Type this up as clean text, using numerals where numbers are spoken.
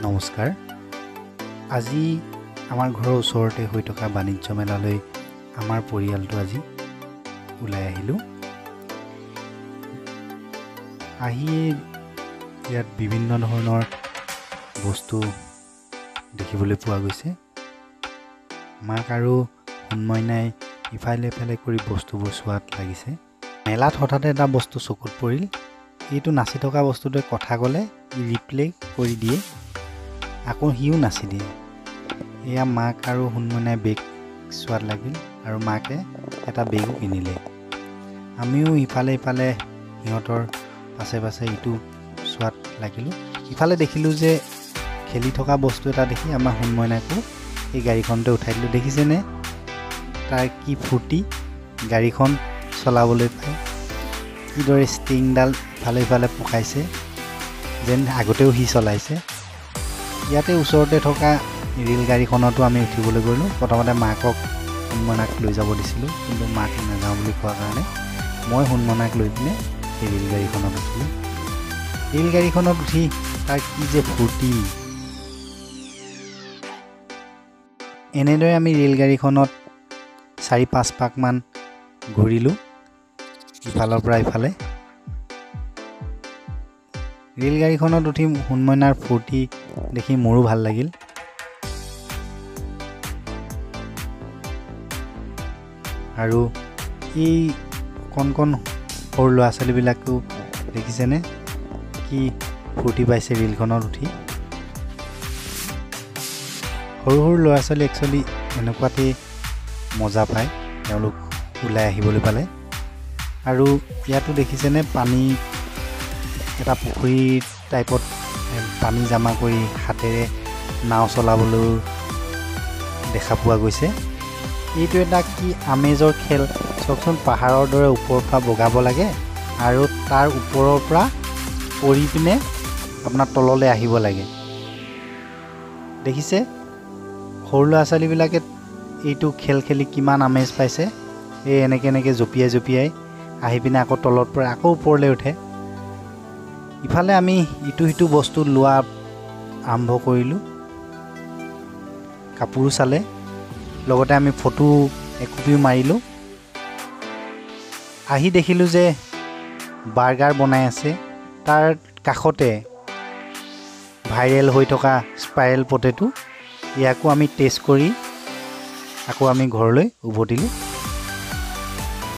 নমস্কাৰ। আজি আমাৰ ঘৰৰ ওচৰতে হৈ থকা বাণিজ্য মেলালৈ আমাৰ পৰিয়ালটো আজি ওলাই আহিলোঁ। আহিয়ে ইয়াত বিভিন্ন ধৰণৰ বস্তু দেখিবলৈ পোৱা গৈছে। মাক আৰু সোণমইনাই ইফালে ইফালে কৰি বস্তুবোৰ চোৱাত লাগিছে। মেলাত হঠাতে এটা বস্তু চকুত পৰিল। এইটো নাচি থকা বস্তুটোৱে কথা ক'লে ই ৰিপ্লে কৰি দিয়ে, আকৌ সিও নাচি দিয়ে। এয়া মাক আৰু সোণমইনাই বেগ চোৱাত লাগিল আৰু মাকে এটা বেগো কিনিলে। আমিও ইফালে ইফালে সিহঁতৰ পাছে পাছে ইটো চোৱাত লাগিলোঁ। ইফালে দেখিলোঁ যে খেলি থকা বস্তু এটা দেখি আমাৰ সোণমইনাকো এই গাড়ীখনতে উঠাই দিলোঁ। দেখিছেনে তাৰ কি ফূৰ্তি, গাড়ীখন চলাবলৈ পাই কিদৰে ষ্টিংডাল ইফালে ইফালে পকাইছে, যেন আগতেও সি চলাইছে। ইয়াতে ওচৰতে থকা ৰেল গাড়ীখনতো আমি উঠিবলৈ গ'লোঁ। প্ৰথমতে মাকক সোণমইনাক লৈ যাব দিছিলোঁ, কিন্তু মাকে নাযাওঁ বুলি কোৱাৰ কাৰণে মই সোণমইনাক লৈ পিনে সেই ৰেল গাড়ীখনত উঠিলোঁ। ৰেল গাড়ীখনত উঠি তাৰ কি যে ফূৰ্তি! এনেদৰে আমি ৰেল গাড়ীখনত 4-5 পাকমান ঘূৰিলোঁ ইফালৰ পৰা ইফালে। ৰেল গাড়ীখনত উঠি সোণমইনাৰ ফূৰ্তি দেখি মোৰো ভাল লাগিল। আৰু এই কণ কণ সৰু ল'ৰা ছোৱালীবিলাকেও দেখিছেনে কি ফূৰ্তি পাইছে ৰেলখনত উঠি। সৰু সৰু ল'ৰা ছোৱালী একচুৱেলি এনেকুৱাতেই মজা পায়, তেওঁলোক ওলাই আহিবলৈ পালে। আৰু ইয়াতো দেখিছেনে পানী এটা পুখুৰী টাইপত পানী জমা কৰি হাতেৰে নাও চলাবলৈও দেখা পোৱা গৈছে। এইটো এটা কি আমেজৰ খেল চাওকচোন, পাহাৰৰ দৰে ওপৰৰ পৰা বগাব লাগে আৰু তাৰ ওপৰৰ পৰা পৰি পিনে আপোনাৰ তললৈ আহিব লাগে। দেখিছে সৰু ল'ৰা ছোৱালীবিলাকে এইটো খেল খেলি কিমান আমেজ পাইছে। এই এনেকৈ এনেকৈ জঁপিয়াই জঁপিয়াই আহি পিনে আকৌ তলৰ পৰা আকৌ ওপৰলৈ উঠে। ইফালে আমি ইটো সিটো বস্তু লোৱা আৰম্ভ কৰিলোঁ, কাপোৰো চালে, লগতে আমি ফটো একপিও মাৰিলোঁ। আহি দেখিলোঁ যে বাৰ্গাৰ বনাই আছে, তাৰ কাষতে ভাইৰেল হৈ থকা স্পাইৰেল পটেটো, ইয়াকো আমি টেষ্ট কৰি আকৌ আমি ঘৰলৈ উভতিলোঁ।